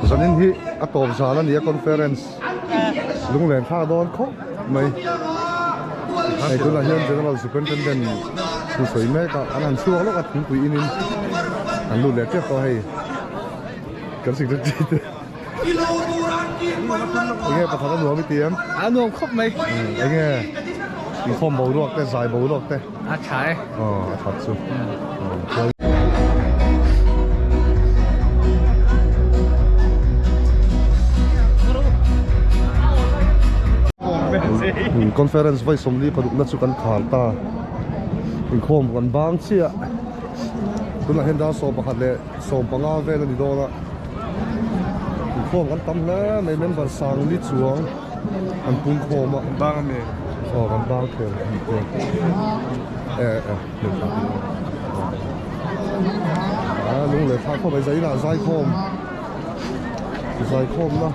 Zanin hi a tawp zan a ni a conference lunglen thlak dawn khawp mai. Hei tunah hian General Superintendent thu sawi mek a, an han chhuak lawk a thingpui in in an lut leh tep tawh a hei kan secretary te enge pakhat a nuam i ti em? A nuam khawp mai. Enge inkhawm boruak te zai boruak te. A tha e. Aw a that chu. Conference vawi sawmli parukna chu kan khar ta. Inkhawm kan bang chiah. Tunah hian dar 11 leh 15 vel a ni dawn a. Inkhawm kan tam hle mai member sangli chuang an pungkhawm a. Bang a mi. Aw kan bang thel e e a lung leh thlak khawp mai zainah zaikhawm zaikhawm na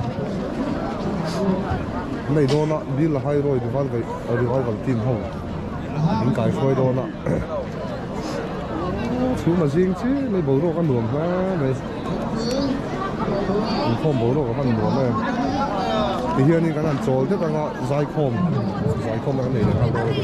nei dawn a bill a hai rawi revival revival team ho an kai hruai dawn a chhum a zing chi mai boruak a nuam hle mai inkhawm boruak a van nuam em tihianin kan han chawl det anga zaikhawm zaikhawm na kan nei leh nghal dawn a ni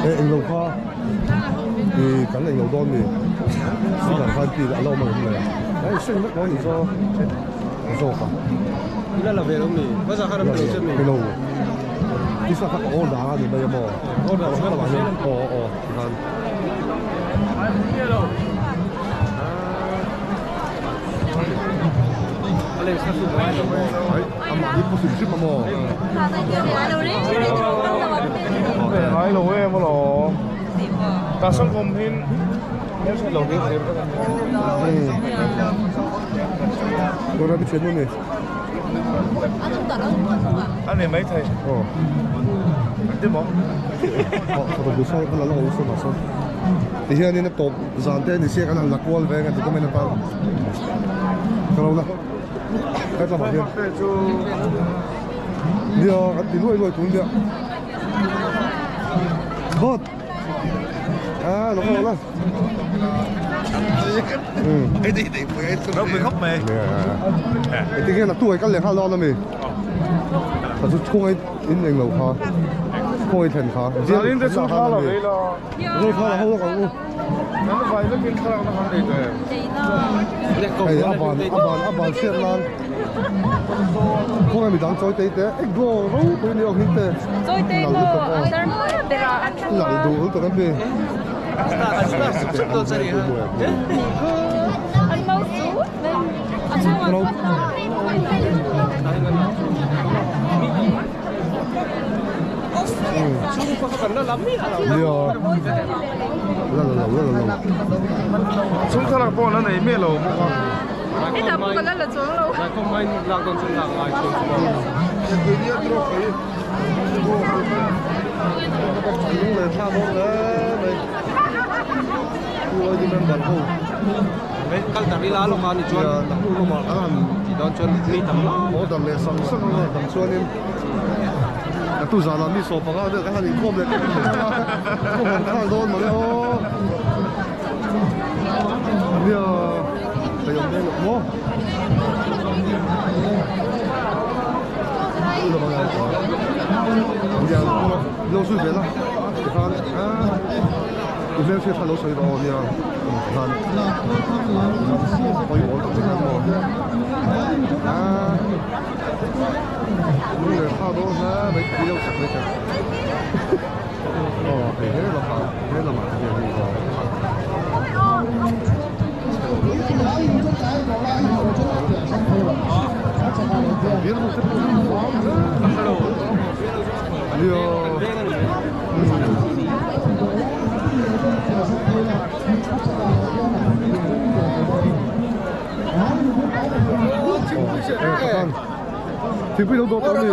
e englo kha ih kan englo dawn ni speaker khan pi a lo awm ang le a seng vek dawn ni chu zawk a ila la ve lo mi bazar khan an pe lo che mi pe lo tisa kha ka order a ni mai a maw order aw aw tikhan Ngai lo em alawm. Ta sang awm hin hmelhriat lo hi thlir vek a ni. A ni maithei. An ti maw? Tihianin a tawp zan te a ni sia kan han la kual ve ang a document atan ka lo la hetlamah hian nia kan ti luai luai tun nia bot a lo ka lo la Ropui khawp mai. Engtin nge naktu ai kal leh nghal dawn ami? Ka chu chhunga in eng lo kha chhunga i thlen kha. Zanin te chu thla lo vei la. Zo thla la ho lawk ang u. Kan vai vekin thlalak na kan nei tawh em? Hei a ban a ban a ban hriat nan khawnge midang chawi tei te ek go ropui ni awk hming te. Chawi tei pawh a tar hma berah a thu a. Lal duh lutuk an ti. An mau chu a chhungah Chung thlalak pawh la nei miah lo bawk a. Hetah pawh ka la la chuang lo. Kal tar ila lawk a ni chuan ti dawn chuan mi tam Chuanin a tu zanah mi sawm panga vel kan han inkhawm leh tep tep a ka hawn nghal dawn mawle aw nia ka awm dawn loh maw nia lo zui ve la tikhan i hmelhriat kha lo sawi rawh aw nia tikhan pawimawh tak tikhan maw Lung leh kha dawn hle mai tui deuh sak mai thei aw hei he lamah he lamah te hian hei Thingpui lo dawt a ni.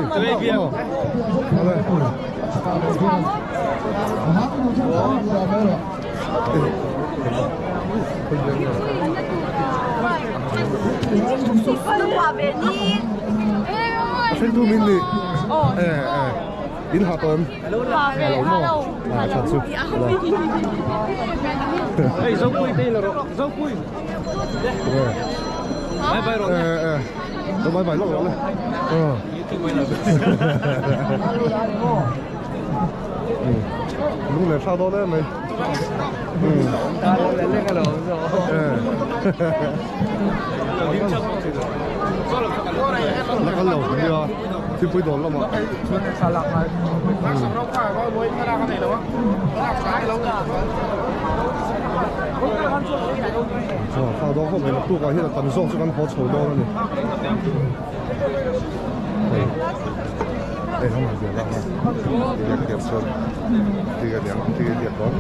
Then thu min ni. Eh eh. In ha tawh em? Ha lo maw? Ah that chu. Hei Zopui te la rawh. Zopui. Bye bye rawh. Eh eh. Lo bye bye lawk rawh le. Aw. Lung leh thlak dawn em mai. La kal lo nia thilpui dawn lamah. Aw thlak dawn khawp mai naktukah hian a tam zawk chu kan haw chho dawn a ni. Hei hang han ziah lak a tihian tiang chuan ti a niang ti a diak dawn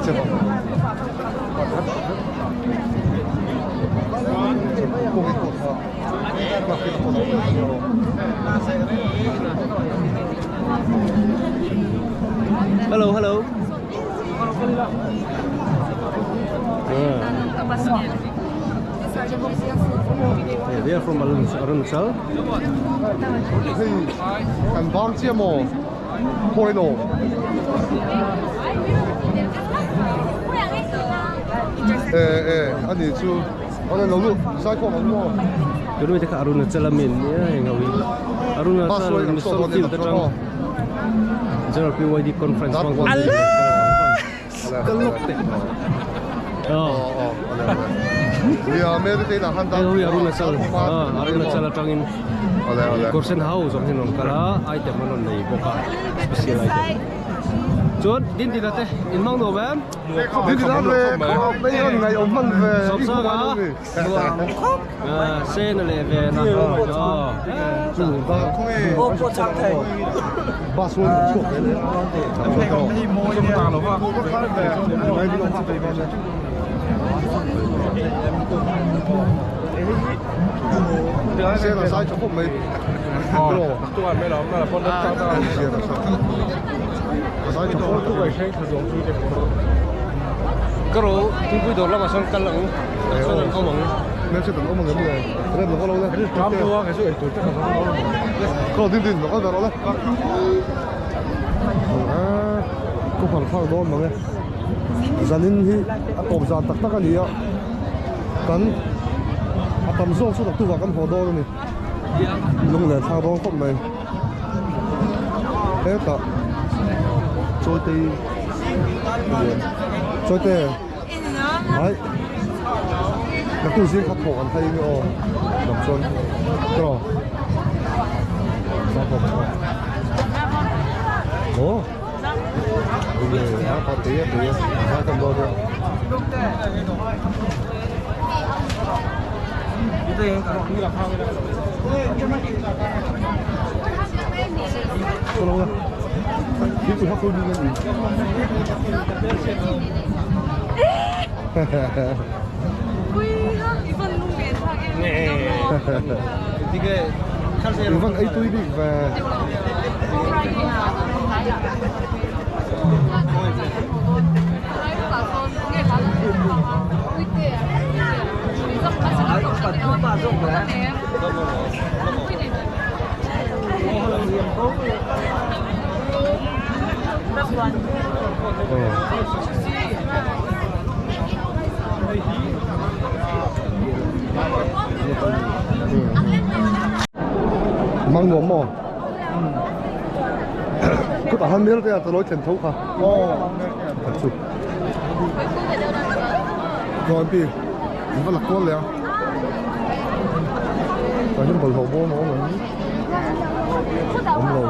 che bawk kawng in pawh kha tlak in a pawh Hello hello. Yeah, they are from Arunachal. Hei kan bang chiah maw Pawilo. Eh eh ani chu awle lo lut zai khawm ang maw. Tunu te kha Arunachal a min nia heng ho hi. Arunachal Mission Field atang General PYD Conference hmang khan. Ka lawk te. Aw. Nia Mary te inah khan Hei ho hi Arunachal Arunachal atangin Kawrsen ho zawng hian rawn kal a item an rawn nei bawk a special item. Chuan Dindina te in hmang nuam em? Dindina ve khawp mai rawn ngaihawm hman ve. Sawmsanga Sena leh Vena. Ka ro thingpui dawr lamah sawn kal ang. Sawn an awm ang. Zanin hi a tawp zan tak tak a ni a kan a tam zawk chu naktukah kan haw dawn a ni lunglen thlak dawn khawp mai hetah chawite chawite Hai naktuk zing kha thawk an thai nge aw lam chuan tawh aw Van ei tui bik ve. Mang nuam maw? Khutah han mel te a talawi thlen tho kha. Khat chu. Chuan pi in va la kual leh a. Tah hian bawlhhlawh bawm a awm ang. Awm lo.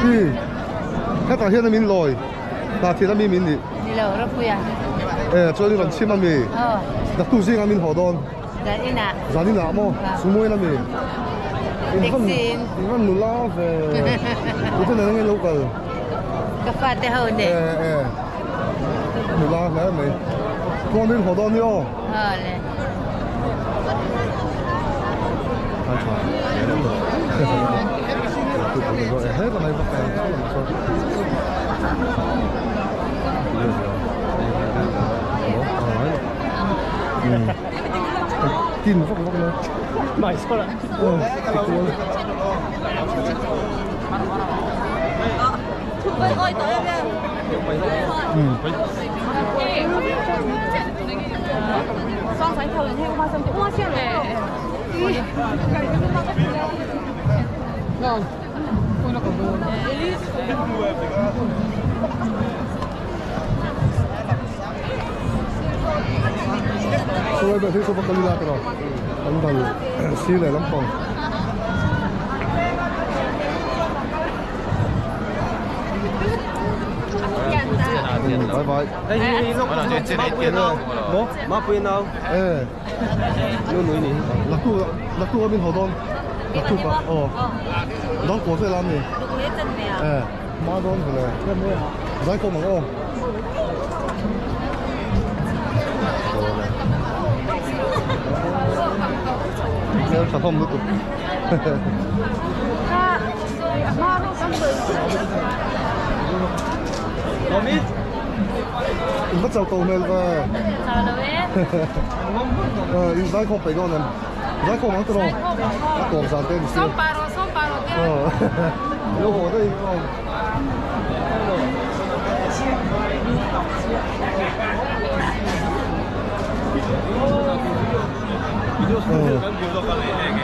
Pi hetah hian a min lawi. Hna thil ami min nih? Ni lo, Ropuia. Eh, chuan i rawn chhim ami? Aw. Naktuk zinga min haw dawn? Zan inah. Zan inah maw? Sumo in ami? Taxi in. In van nula ve. Tute nen ange lo kal? Ka fate ho nen. Eh, eh. Nula hle mai. Tluang min haw dawn ni aw? Aw le. Tha tha. He ka mai bawk em. Tin vak vak mai. Aw ti kual. Saw lai saw pakal ila tawh an dal sir leh lampang. Bye bye. Mapui nau. Eh. Naktuk naktuk a min haw dawn. Naktuk ah aw. Dawn kual vel a mi. Eh. Ma dawn vele. Zaikhawm ang aw. Hmel tha hlawm lutuk. In va chau to hmel ve. Chau lo e. In zaikhawm peih dawn em? Zaikhawm ang tiraw? A tawp zan te a ni si. Sawm pah rawh, sawm pah rawh te. Lo haw daih aw.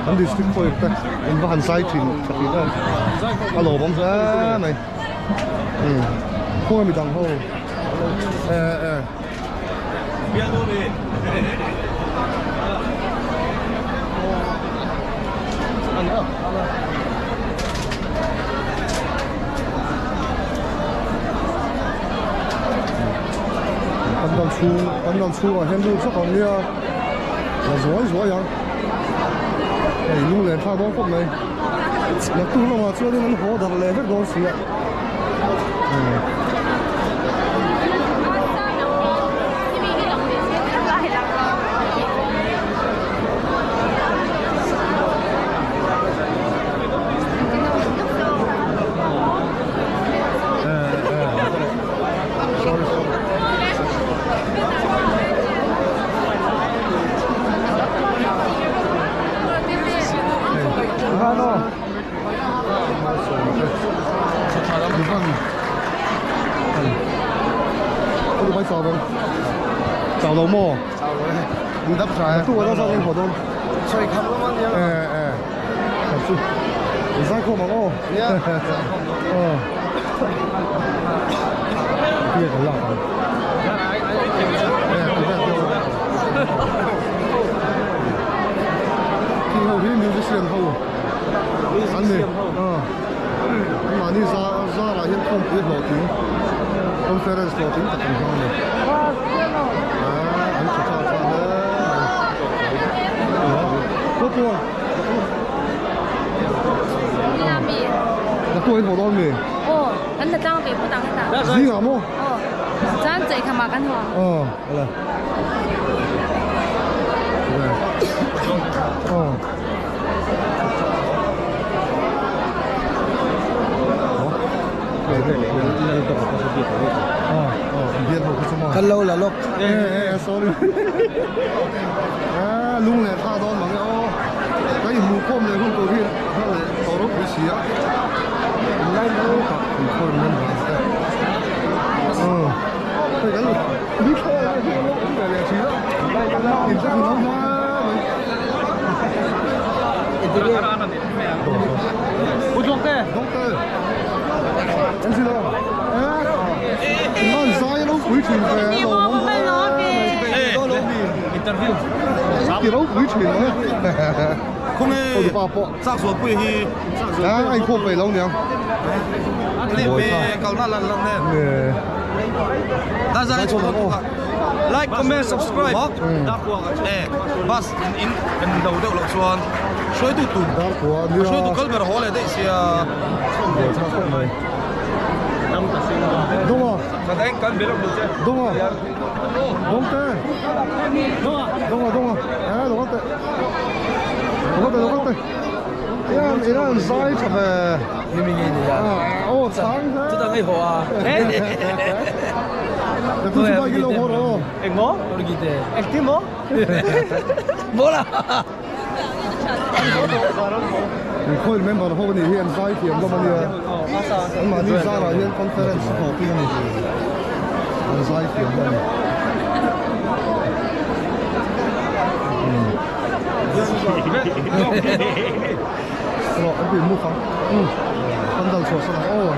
An district pawh te in va han zai thin tha thin em a lawmawm hle mai khawnge midang ho eh eh. Kan dal chhung kan dal chhungah hian lut vak ang nia la zuai zuai ang hei lunglen thlak dawn khawp mai naktuk lamah chuanin an haw darh leh vek dawn si a. Chau lo maw? Chau lo e. In dap tha e. Tu a zawng in haw dawn. Sawi kham lam a nia. Eh eh. Khat chu. In zai khawm ang aw. Nia. Aw. Tia kan lak ang. Eh, tu vel deuh. Khi ho hi musician ho. An ni. An mahni zarah hian khawmpui hlawhtling conference hlawhtling tak an hmang a ni. An tha tha tha hle mai. Khaw Naktuk in haw dawn mi? Aw, kan la tlang ve phawt ang hetah. Zingah maw? Aw, chuan chaih khamah kan haw. Aw, ala. Aw. Kan lo la lawk. Eh eh sorry. Ah lung leh tha dawn mang e aw. Ka in hmuh khawm leh hun tur hi hla leh tawh ropui si a. Lai lo tak in khawm nan vang te. Aw. Hei kan ni thla lai hi lo awm ve leh thin a. In hre thei lo hma mai. Like, comment, subscribe. Bus in in lo deuh loh chuan hruaitu tur hruaitu kal ber haw leh daih sia. Ka tu chu bike lo haw rawh. Eng maw? Engtin maw? Maw la. Inkhawil member ho nih hi an zai thiam hlawm a nia. Anmahni zarah hian conference a hlawhpui a ni. An zai thiam hlawm a ni. Rawh an tih muk ang. Kan dal chhuah san ang aw.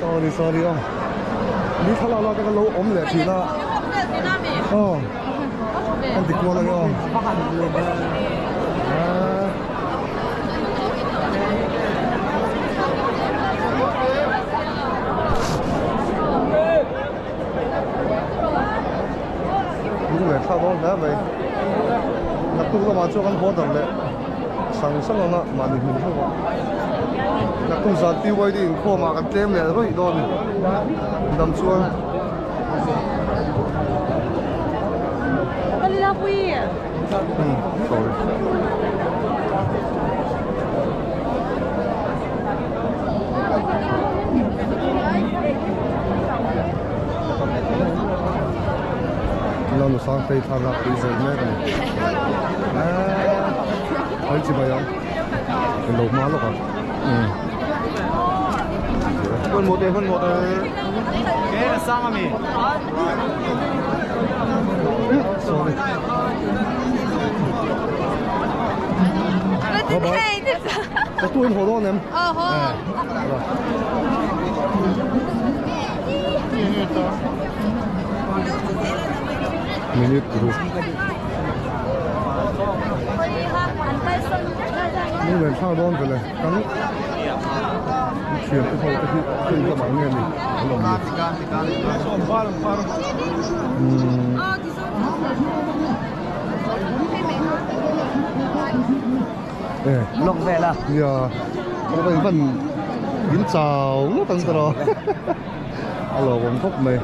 Sorry sorry aw ni thlalak lak te ka lo awm leh thin a aw kan ti kual ange aw lung leh thlak dawn hle mai naktuk lamah chuan kan haw darh leh sang sang anga mahni hmun theuh a naktuk zan PYD inkhawm ah kan tlem leh rawih dawn a ni dam chuan sorry Lanu Sangtei thlalak pui zawk mek a ni. Ai chi mai ang. Kan lo hma lawk ang. Hman mawh teh, hman mawh teh. Ke a sang ami. Sorry. Bye bye. Ka tu in haw dawn em? Aw haw. Minute ruk. Ni len thla dawn vele kan thian te ho te hi hei lamah nge ni an awm ni. Lawk vel a. Nia, ka in hman in chau ngawt ang tawh a lawmawm khawp mai.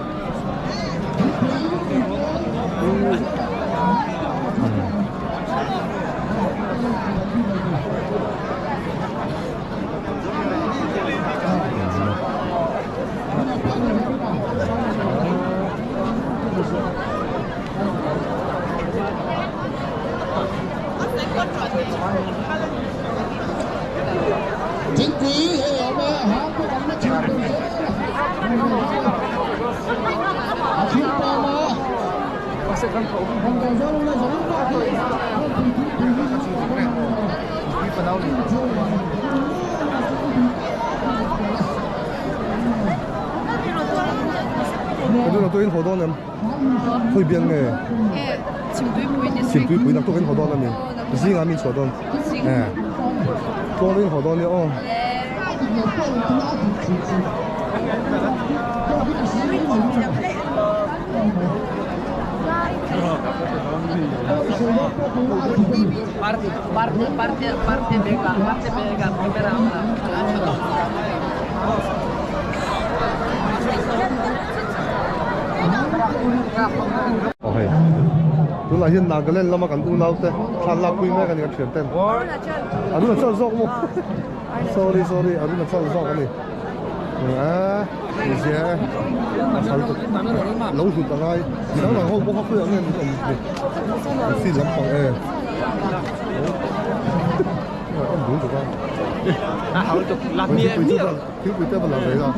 Khawi bial nge? Chhimtuipui nak tukin haw dawn a ni. Zingah min chhuah dawn. Tluangin haw dawn nia aw. Aw hei tunah hian Nagaland lama kan unau te thlan lak pui mek a ni kan thian ten Arunachal zawk maw sorry sorry Arunachal zawk a ni a zia a phal lo hlut a ngai midang dang ho bawk a khawiah nge an awm ni an field lampang e. Thingpui te va la ve a.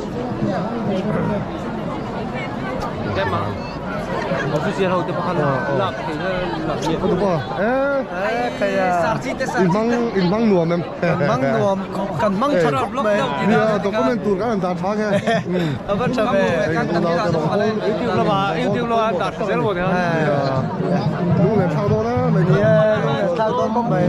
Official ho te pawh khan lak theih na lak nge. Ka duh a eh. In hmang in hmang nuam em. Kan hmang nuam kan hmang tha khawp mai. Nia document tur kan han dah tha nge. A va tha ve. YouTube lamah YouTube lamah dah tha zel maw ni a. Lung len thlak dawn a mai. Nia lung len thlak dawn bawk mai.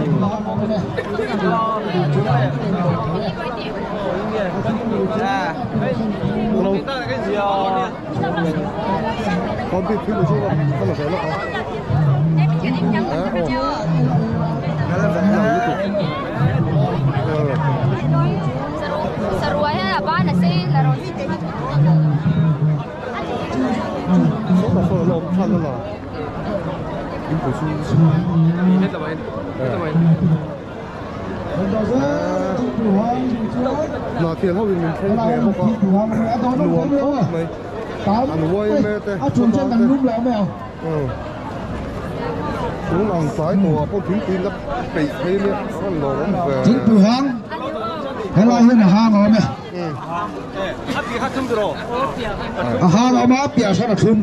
Hnahthel ho in min thleng hle bawk a nuam khawp mai an uai mek te khawtlang te tun ang tlai tawh ah pawh thingpui la peih phei nia a rawn lawm awm ve. Thingpui hang helai hian a hang a awm e. A hang a awm a piah sawn a thlum.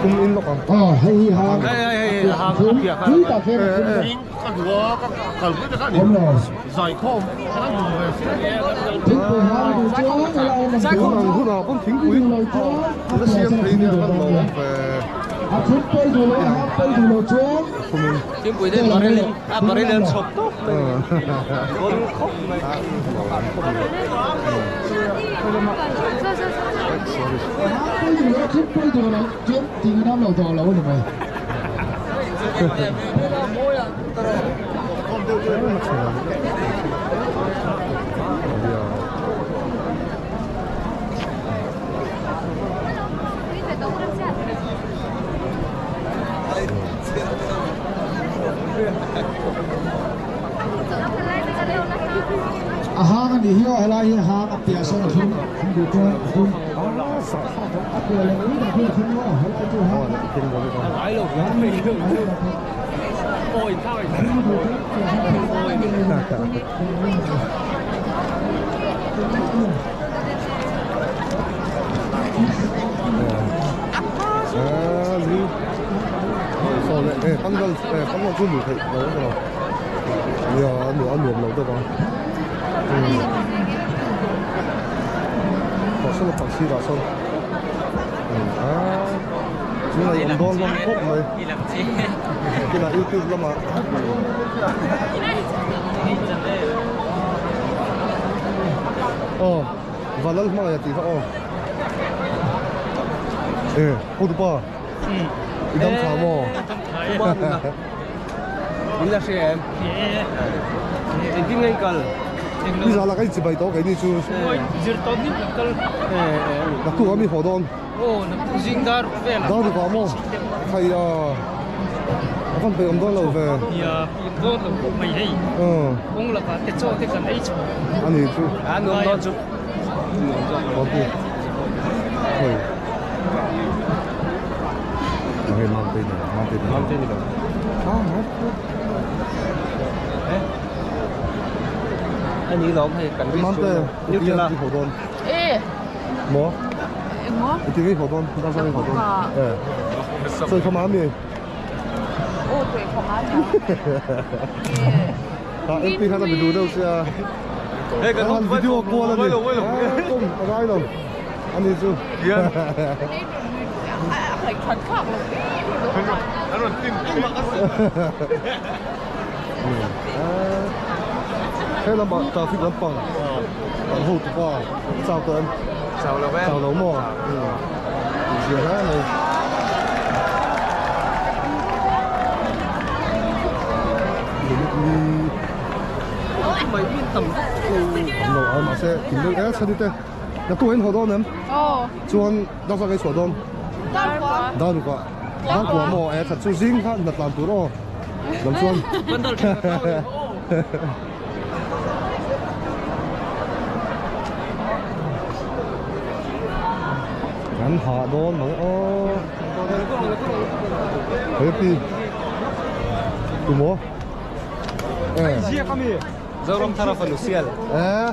Thum in lawk ang. Aw hei hi hang piah thum tui tak hian a thlum bawk. Awm lo. Thingpui hang duh chuan helai awm ang Tun ang hunah pawn thingpui la siam thei nia kan lo awm ve. A thum pawi duh lo a hang pawi duh lo chuan Thingpui te barrel in a barrel in an chhawp tawp mai. Dawn khawp mai. A hang a nih hi aw helai hi a hang a piah sawn a thlum thlum duh chuan a thlum a piah leh ui dah hi a thlum aw helai chu a hang YouTube lamah aw Vanlal hmangaih a tih kha aw e hotupa i dam tha maw In la hria em? Engtin nge in kal? Ni zah lah ka inchibai tawh keini chu. Zir tawh ni kan kal. Naktuk ah mi haw dawn. Aw naktuk zing dar ruk vel ah. Dar ruk ah maw? Khai a a van peih awm dawn lo ve. Nia peih dawn lo khawp mai hei. Kawng lakah te chaw te kan ei chho. A ni chu. A nuam dawn chu. Nuam zawk. Babu. Hoi. Hei mam te ni mam te ni. Mam te ni lo. Ah mam. Eh? A ni lawm hei kan Mam te. New la. Haw dawn. Eh. Maw? Engmaw? I ti ngei haw dawn, dar sang ngei haw dawn. Eh. Sawi khawm a mi? Aw sawi khawm a mi. Ha MP khan a mi duh deuh sia. Hei kan Han video call a ni. Tum a ngai lo. Ani chu. He lamah traffic lampang kan hotu pa chau tawh em? Chau lo em? Chau lo maw? Zia hle mai. Minute li Mai min tam tam lo a mahse kim deuh e chhan te na tu in haw dawn em? Aw. Chuan dar zak ei chhuah dawn? Dar kua. Dar ruk ah. Dar kua maw? E that chu zing kha na tlan tur aw. Lam chuan. Kan hah dawn mai aw. Happy. Tu maw? Eh. Zoram thar a fanu sial. Eh.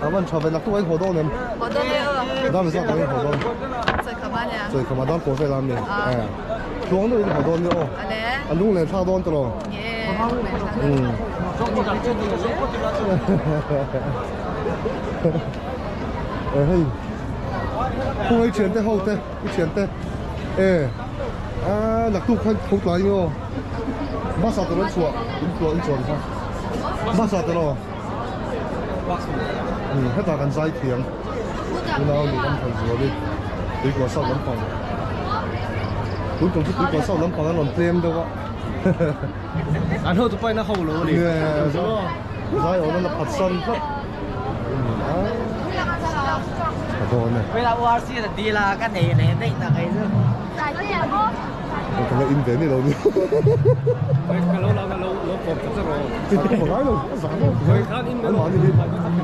A van tha ve nak tu ai haw dawn em? Haw dawn e aw. Dar zak ai haw dawn. Chawi khama dar kua vel a mi. Tluang deuhin haw dawn nia aw. A lung len thlak dawn tawh lo. E hei khawngaih i thiante ho te i thiante e a naktuk khan tho tlai nge aw bus ah tawh an chhuah in tluah in chuan kha bus ah tawh aw hetah kan zai thiam unau nih kan thlan zual i tuikua south lampang tun tum chu tuikua south lampang an rawn tlem deuh a. An hotu pain a ho lo a ni. Zai awm an la phatsan tlat. A dawn e. Ka la in ve ni lo ni. Ka lo la lo lo kawm tak tak rawh. Ka kawm ngai lo. A zan lo. An mahni hi.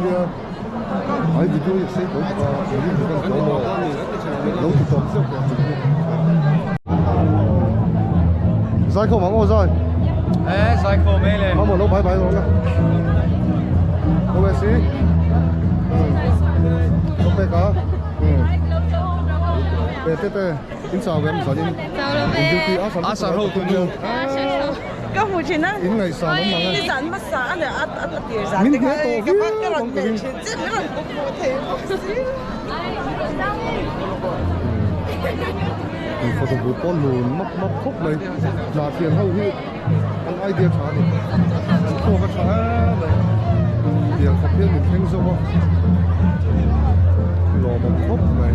Nia. Ai video hi sei tawh bawk a. Engin hi kan tawh maw. Lo ti tawp zeuh teh ang chu. Zai khawm ang aw zai. E zai khawm e le. Mama lo bye bye rawh la. Lo ve si. Lo pek a. Te te te. In chau ve am zan in. In duty a san. A san ho tu nu. Ka hmu thin a. In ngaihsan awm ang e. Nizan hmasa a leh a a tir zan Min te kha hne tawh ka viau ka rawn ang ka melh ring. thin che min rawn hmu fuh thei bawk si. In photo booth pawh lun map map khawp mai. Hnah thian ho hi an idea tha a ni. An thluak a tha em mai. Tiang khawp hian min thleng zawk a. Lawmawm khawp mai.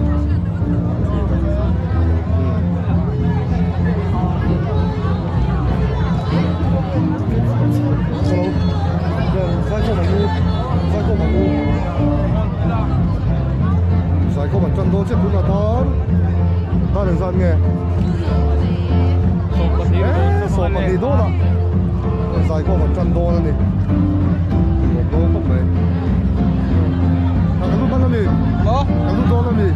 Zaikhawm an tan dawn chiah tunah tan tan an zat nge sawm pahnih dawn a zaikhawm an tan dawn a ni lawm dawn khawp mai kan lut dawn a mi kan lut dawn a mi.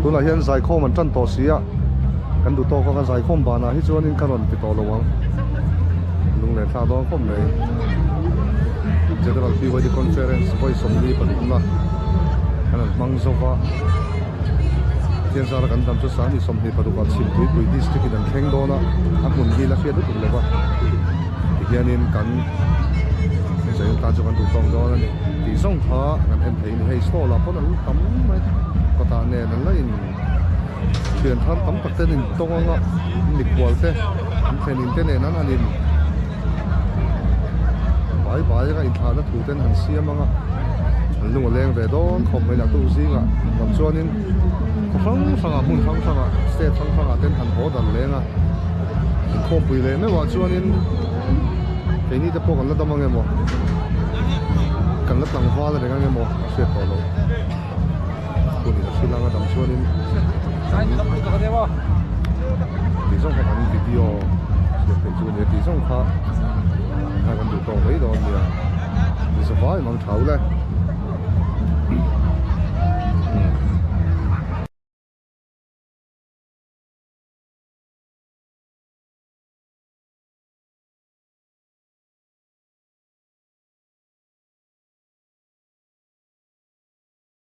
Tunah hian zaikhawm an tan tawh si a, kan duh tawk ang a zaikhawm banah hi chuanin ka rawn ti tawh lo ang. Lunglen thlak dawn khawp mai. General PYD Conference vawi sawmli pathumna kan han hmang zo va. Pathian zara kan dam chu Sangni 26 ah Chhimtuipui District in an thleng dawn a, a hmun hi la hriat lutuk lo va. Tihianin kan Zion tan chu kan duh tawk dawn a ni tih zawng kha kan en thei a ni. Hei stall ah pawn an tam mai kawtah nen an la in thian thar tam tak te an in tawng anga mikhual te an thlen in te nen an han in bai bai anga inthlahna thu te an han siam anga an lung a leng ve dawn khawp mai lah tu zingah lam chuanin khaw hrang hrangah hmun hrang hrangah state hrang hrangah te an han haw dan leng a inkhawmpui leh meuhah chuanin keini te pawh kan la dam ang emaw kan la tlangval reng ang emaw a hriat tawh loh hun in a hrilh anga dang chuanin kan tih zawng kha kan video siam theih chu a ni a tih zawng kha kan duh tawk mai dawn nia zavai mang thau le.